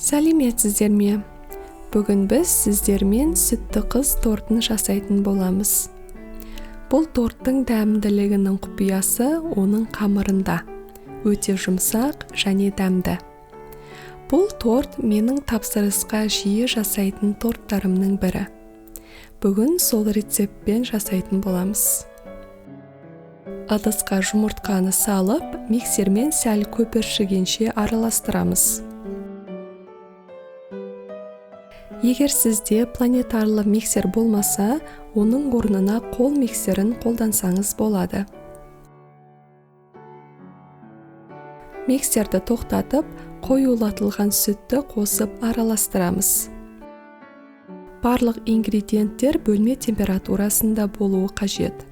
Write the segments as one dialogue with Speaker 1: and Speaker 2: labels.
Speaker 1: Сәлеметсіздер ме? Бүгін біз сіздермен сүтті қыз тортын жасайтын боламыз. Бұл торттың дәмділігінің құпиясы оның қамырында. Өте жұмсақ және дәмді. Бұл торт менің тапсырысқа жиі жасайтын торттарымның бірі. Бүгін сол рецептпен жасайтын боламыз. Ыдысқа жұмыртқаны салып, миксермен сәл көпіршігенше араластырамыз. Егер сізде планетарлы миксер болмаса, оның орнына қол миксерін қолдансаңыз болады. Миксерді тоқтатып, қоюлатылған сүтті қосып араластырамыз. Барлық ингредиенттер бөлме температурасында болуы қажет.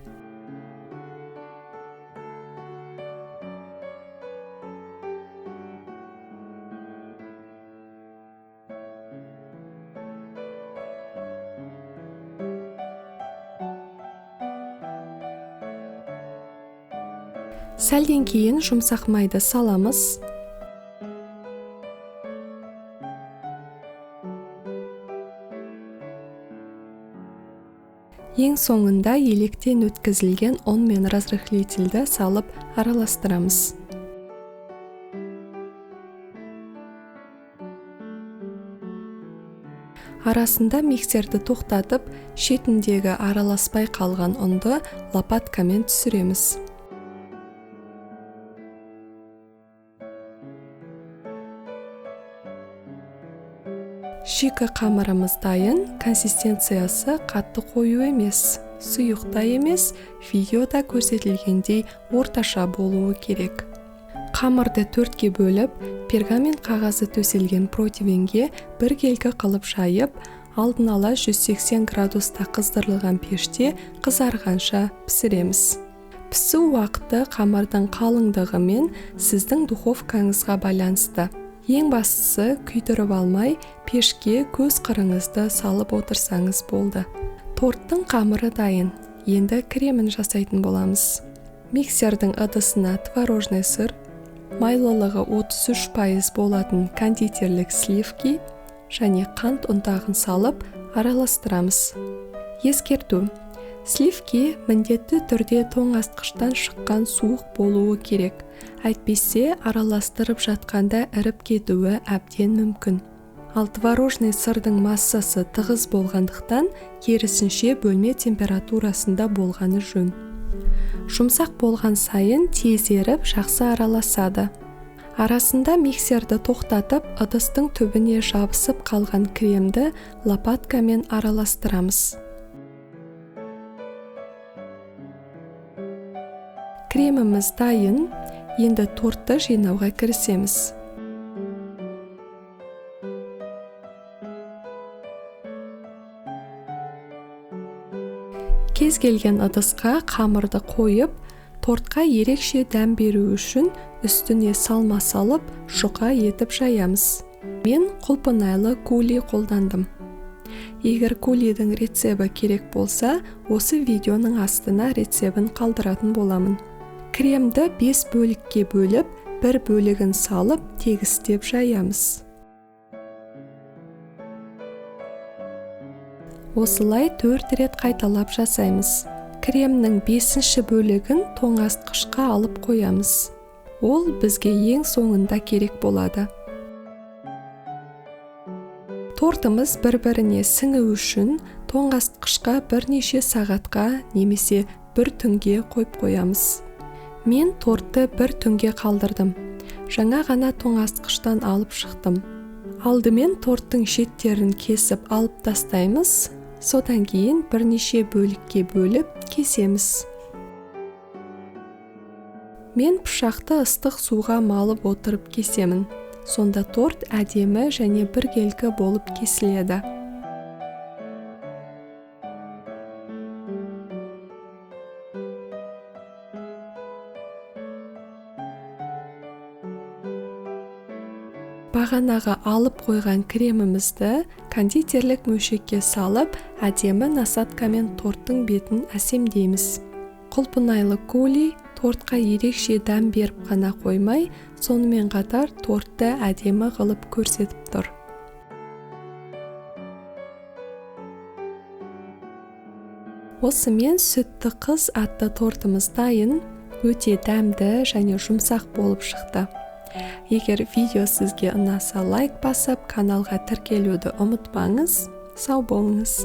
Speaker 1: Сәлден кейін жұмсақ майды саламыз. Ең соңында електен өткізілген ұн мен разрыхлительді салып араластырамыз. Арасында миксерді тоқтатып, шетіндегі араласпай қалған ұнды лопаткамен түсіреміз. Шикі қамырымыз дайын, консистенциясы қатты қою емес, сұйық та емес, видеода көрсетілгендей орташа болуы керек. Қамырды төртке бөліп, пергамент қағазы төселген противенге біркелкі қылып жайып, алдын ала 180 градуста қыздырылған пеште қызарғанша пісіреміз. Пісу уақыты қамырдың қалыңдығы мен сіздің духовкаңызға байланысты. Ең бастысы, күйдіріп алмай, пешке көз қырыңызды салып отырсаңыз болды. Торттың қамыры дайын. Енді кремін жасайтын боламыз. Миксердің ыдысына творожный сыр, майлылығы 33% болатын кондитерлік сливки және қант ұнтағын салып араластырамыз. Ескерту: сливки міндетті түрде тоңазытқыштан шыққан суық болуы керек. Әйтпесе араластырып жатқанда іріп кетуі әбден мүмкін. Ал творожный сырдың массасы тығыз болғандықтан, керісінше бөлме температурасында болғаны жөн. Жұмсақ болған сайын тез еріп, жақсы араласады. Арасында миксерді тоқтатып, ыдыстың түбіне жабысып қалған кремді лопаткамен араластырамыз. Креміміз дайын. Енді тортты жинауға кірісеміз. Кез келген ыдысқа қамырды қойып, тортқа ерекше дәм беру үшін үстіне салма салып, жұқа етіп жаямыз. Мен құлпынайлы кули қолдандым. Егер кулидің рецебі керек болса, осы видеоның астына рецебін қалдыратын боламын. Кремді 5 бөлікке бөліп, бір бөлігін салып, тегістеп жаямыз. Осылай 4 рет қайталап жасаймыз. Кремнің 5-ші бөлігін тоңазытқышқа алып қоямыз. Ол бізге ең соңында керек болады. Тортымыз бір-біріне сіңу үшін тоңазытқышқа бірнеше сағатқа немесе бір түнге қойып қоямыз. Мен тортты бір түнге қалдырдым. Жаңа ғана тоңазытқыштан алып шықтым. Алдымен торттың шеттерін кесіп алып тастаймыз, содан кейін бірнеше бөлікке бөліп кесеміз. Мен пышақты ыстық суға малып отырып кесемін. Сонда торт әдемі және біркелкі болып кесіледі. Бағанағы алып қойған кремімізді кондитерлік мөшекке салып, әдемі насадкамен торттың бетін әсемдейміз. Құлпынайлы кули тортқа ерекше дәм беріп қана қоймай, сонымен қатар тортты әдемі қылып көрсетіп тұр. Осымен «Сүтті қыз» атты тортымыз дайын. Өте дәмді және жұмсақ болып шықты. Егер видео сізге ұнаса, лайк басып, каналға тіркелуді ұмытпаңыз. Сау болыңыз!